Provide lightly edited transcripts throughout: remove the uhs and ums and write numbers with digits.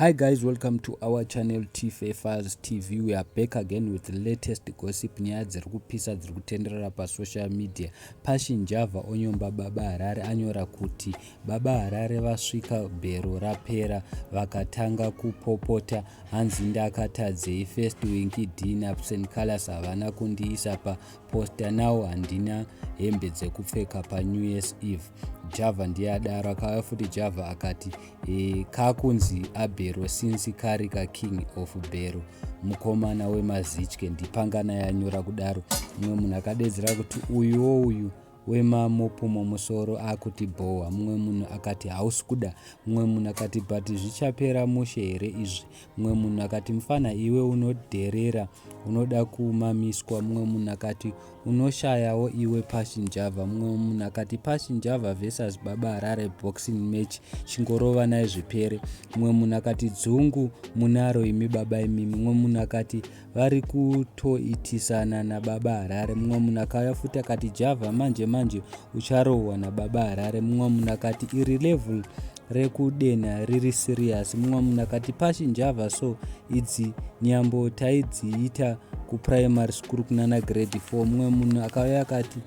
Hi guys, welcome to our channel Tfafers TV. We are back again with the latest gossip, nyaya dziri kupisa dziri kutenderera pasocial media. Passion Java onyomba Baba Harare, anyora kuti Baba Harare vasvika bhero rapera vakatanga kupopota, hanzi ndakatadzei first Winky D naAbsent Colors havana kundiisa paposter, now handina hembe dzekupfeka paNew Year's Eve. Java ndiye adaro. Akauya futi Java akati kakunzi abhero since kari kaking of bhero, mukomana wemazitye ndipangana yanyora kudaro. Mumwe munhu akadedzera kuti uyuwo uyu wemamopu mumusoro akuti bhowa. Mumwe munhu akati hausi kuda. Mumwe munhu akati but zvichapera mushe here izvi? Mumwe munhu akati mufana iwe unodherera, unoda kumamiswa. Mumwe munhu akati unoshayawo iwe Passion Java. Mumwe munhu akati Passion Java versus Baba Harare boxing match, chingorovanai zvipere. Mumwe munhu akati dzungu munaro imi baba imimi. Mumwe munhu akati vari kutoitisana nababa Harare. Mumwe munhu akauya futi akati Java manje manje ucharohwa nababa Harare. Mumwe munhu akati iri level rekudena riri serious. Mumwe munhu akati Passion Java so idzi nyambo taidziita kuprimary school kunana grade 4. Mumwe munhu akauya akati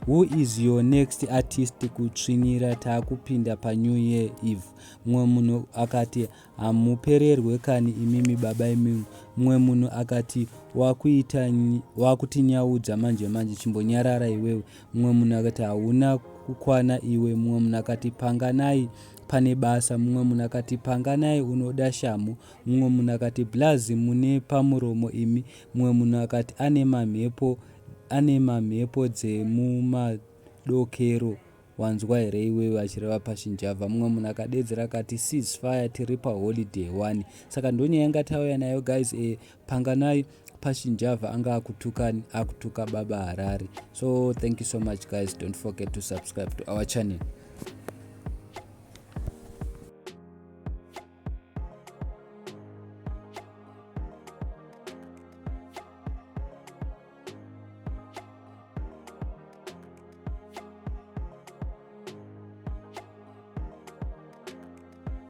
who is your next artist kutsvinyira, taakupinda paNew Year Eve. Mumwe munhu akati hamupererwe kani imimi baba imimi. Mumwe munhu akati wakutinyaudza manje manje, chimbonyarara iwewe. Mumwe munhu akati hauna kukwana iwe. Mumwe munhu akati panganai pane basa. Mumwe munhu akati panganai unoda shamhu. Mumwe munhu akati blazi mune pamuromo imi. Mumwe munhu akati ane mamhepo dzemumadokero, wanzwa here iwewe, achireva Passion Java. Mumwe munhu akadedzera akati ceasefire, tiri paholiday 1. Saka ndonyaya yanga tauya nayo guys. Panganai Passion Java anga akutukani, akutuka Baba Harare. So thank you so much guys, don't forget to subscribe to our channel.